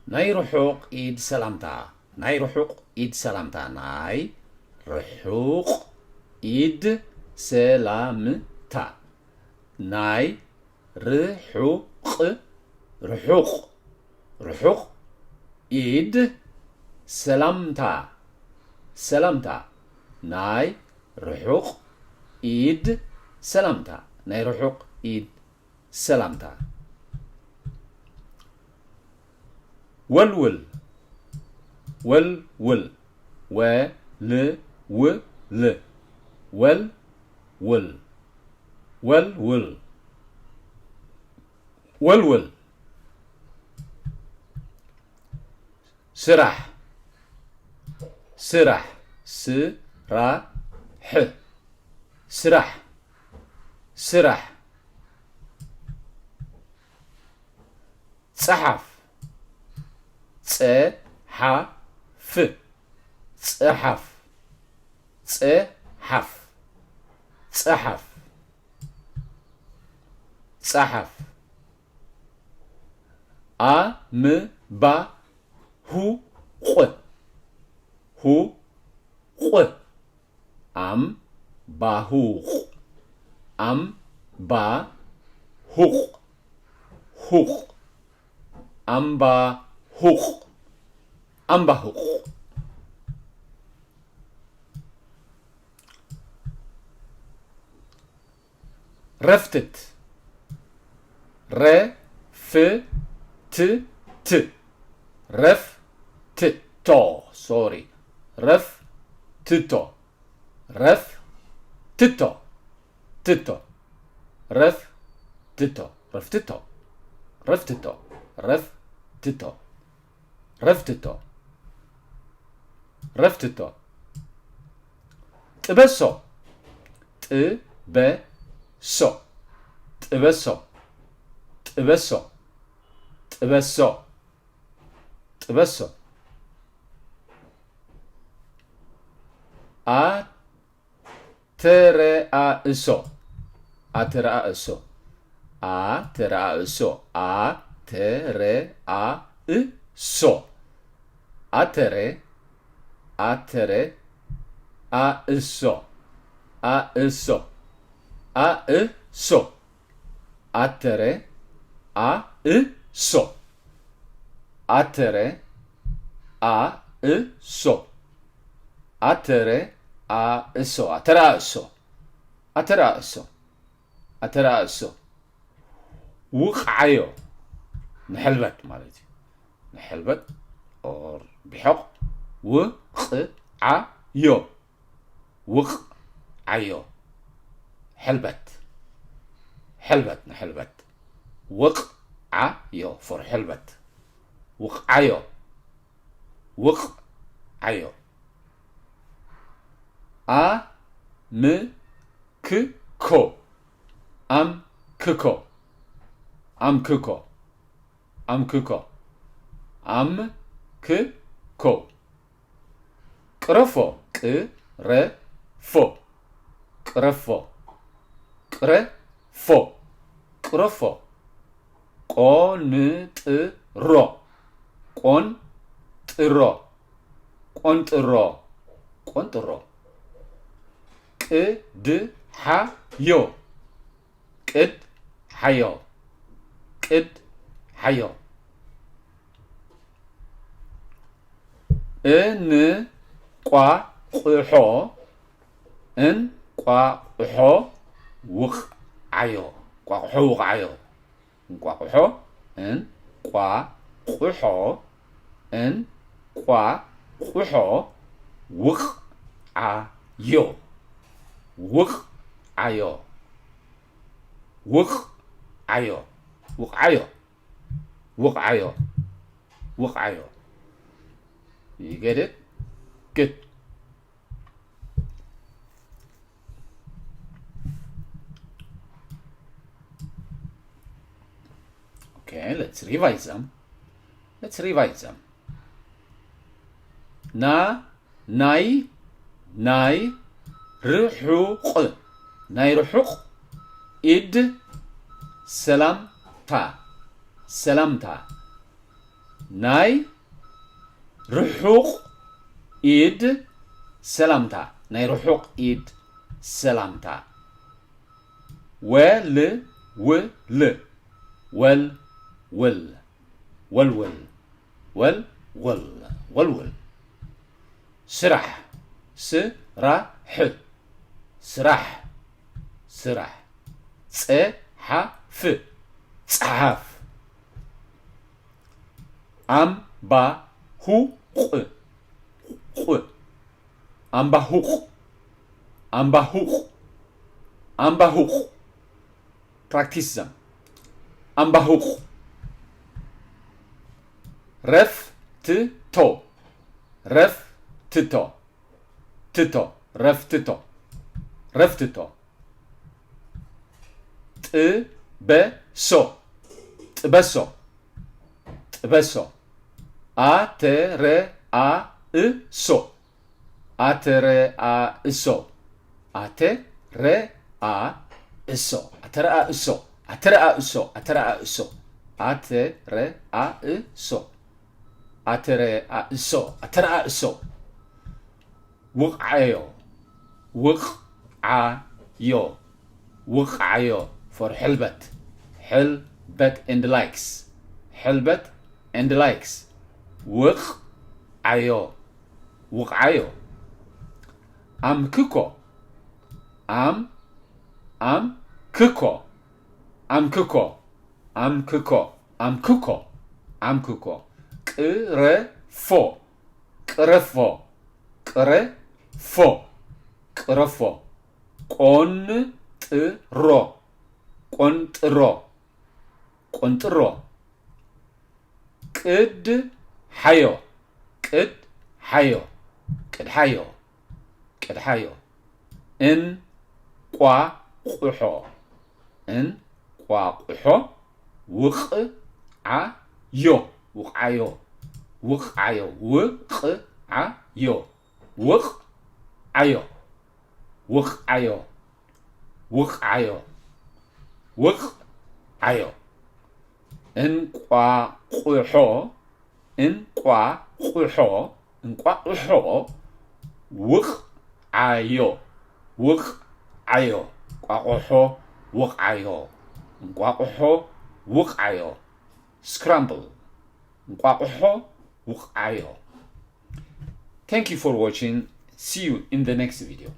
ናይ ርሑቕ ኢድ ሰላምታ። ናይ ርሑቕ ኢድ ሰላምታ። ናይ ርሑቕ ኢድ ሰላምታ። ናይ ርሑቕ፣ ርሑቕ፣ ርሑቕ ኢድ ሰላምታ። ሰላምታ። ናይ ርሑቕ ኢድ ሰላምታ። ናይ ርሑቕ ኢድ ሰላምታ። ወልውል፣ ወልውል፣ ወ ል ው ል፣ ወልውል፣ ወልውል፣ ወልውል። ስራሕ፣ ስራሕ፣ ስ ራ ሕ፣ ስራሕ፣ ስራሕ። ጸሓፍ፣ ጸ ሓ ፍ፣ ጸሓፍ፣ ጸሓፍ፣ ጸሓፍ፣ ጸሓፍ። ኣ ም ባ ሁ ቕ፣ ሁ ቕ። ኣምባሁቕ፣ ኣምባሁቕ፣ ሁቕ፣ ኣምባሁቕ፣ ኣምባሁቕ። ረፍትት፣ ረ ፍ ት ት፣ ረፍ ት ቶ፣ ሶሪ፣ ረፍ ት ቶ፣ ረፍ ት ቶ፣ ት ቶ፣ ረፍ ት ቶ፣ ረፍ ት ቶ፣ ረፍ ት ቶ፣ ረፍ ት ቶ፣ ረፍ ት ቶ፣ ረፍ ት ቶ። ጥበሶ፣ ጥ በ ሶ፣ ጥበሶ፣ ጥበሶ፣ ጥበሶ፣ ጥበሶ። ኣተረኣእሶ፣ ኣተረኣእሶ፣ ኣተረኣእሶ፣ ኣተረኣእሶ፣ ኣተረ፣ ኣተረ፣ ኣእሶ፣ ኣእሶ፣ ኣእሶ፣ ኣተረ፣ ኣእሶ፣ ኣተረ፣ ኣእሶ፣ ኣተረ፣ ኣእሶ፣ ኣተራእሶ፣ ኣተራእሶ፣ ኣተራእሶ። ውቕዓዮ፣ ንሕልበት ማለት እዩ። ንሕልበት ኦር ብሕቕ፣ ውቕዓዮ፣ ውቕዓዮ። ሕልበት፣ ሕልበት፣ ንሕልበት። ውቕዓዮ፣ ፎር ሕልበት። ውቕዓዮ፣ ውቕዓዮ። ኣምክኮ፣ ኣምክኮ፣ ኣምክኮ፣ ኣምክኮ፣ ኣምክኮ። ቅረፎ፣ ቅረፎ፣ ቅረፎ፣ ቅረፎ፣ ቅረፎ። ቆንጥሮ፣ ቆንጥሮ፣ ቆንጥሮ፣ ቆንጥሮ። ቅድሓዮ፣ ቅድሓዮ፣ ቅድሓዮ። እንቋቑሖ፣ እንቋቑሖ ውቕዓዮ። እንቋቑሖ ውቕዓዮ። እንቋቑሖ፣ እንቋቑሖ፣ እንቋቑሖ ውቕዓዮ። ውቕዓዮ። ውቕዓዮ። ውቕዓዮ። ውቕዓዮ። ውቕዓዮ። You get it? Good. Okay, let's revise them. Let's revise them. ና፣ ናይ፣ ናይ ርሑቕ፣ ናይ ርሑቕ ኢድ ሰላምታ፣ ሰላምታ። ናይ ርሑቕ ኢድ ሰላምታ። ናይ ርሑቕ ኢድ ሰላምታ። ወል ውል። ወል ውል። ወልውል። ወል ውል። ወልውል። ስራሕ። ስራሕ። ስራሕ። ስራሕ። ጸሓፍ። ጸሓፍ። ኣምባሁቕ። ቕ። ኣምባሁቕ። ኣምባሁቕ። ኣምባሁቕ። Practice them. ኣምባሁቕ። ረፍትቶ። ረፍትቶ። ትቶ። ረፍትቶ። ረፍትቶ። ጥበሶ። ጥበሶ። ጥበሶ። ኣተረኣእሶ። ኣተረኣእሶ። ኣተረኣእሶ። ኣተረኣእሶ። ኣተረኣእሶ። ኣተረኣእሶ። ኣተረኣእሶ። ኣተረኣእሶ። ኣተረኣእሶ። ውቕዓዮ። ውቕዓዮ። ውቕዓዮ። For ሕልበት። ሕልበት and likes። ሕልበት and likes። ውቕዓዮ። ውቕዓዮ። ኣምክኮ። ኣም ኣምክኮ። ኣምክኮ። ኣምክኮ። ኣምክኮ። ኣምክኮ። ቅረፎ። ቅረፎ። ቅረፎ። ቅረፎ። ቆንጥሮ። ቆንጥሮ። ቆንጥሮ። ቅድሓዮ። ቅድሓዮ። ቅድሓዮ። ቅድሓዮ። እንቋቑሖ። እንቋቑሖ። ውቕዓዮ። ውቕዓዮ። ውቕዓዮ። ውቕዓዮ። ውቕዓዮ። ውቕዓዮ። ውቕዓዮ። ውቕዓዮ። እንቋቑሖ። እንቋቑሖ። እንቋቑሖ። ውቕዓዮ። ውቕዓዮ። እንቋቑሖ። ውቕዓዮ። እንቋቑሖ። ውቕዓዮ። Scramble. እንቋቑሖ። ውቕዓዮ። Thank you for watching. See you in the next video.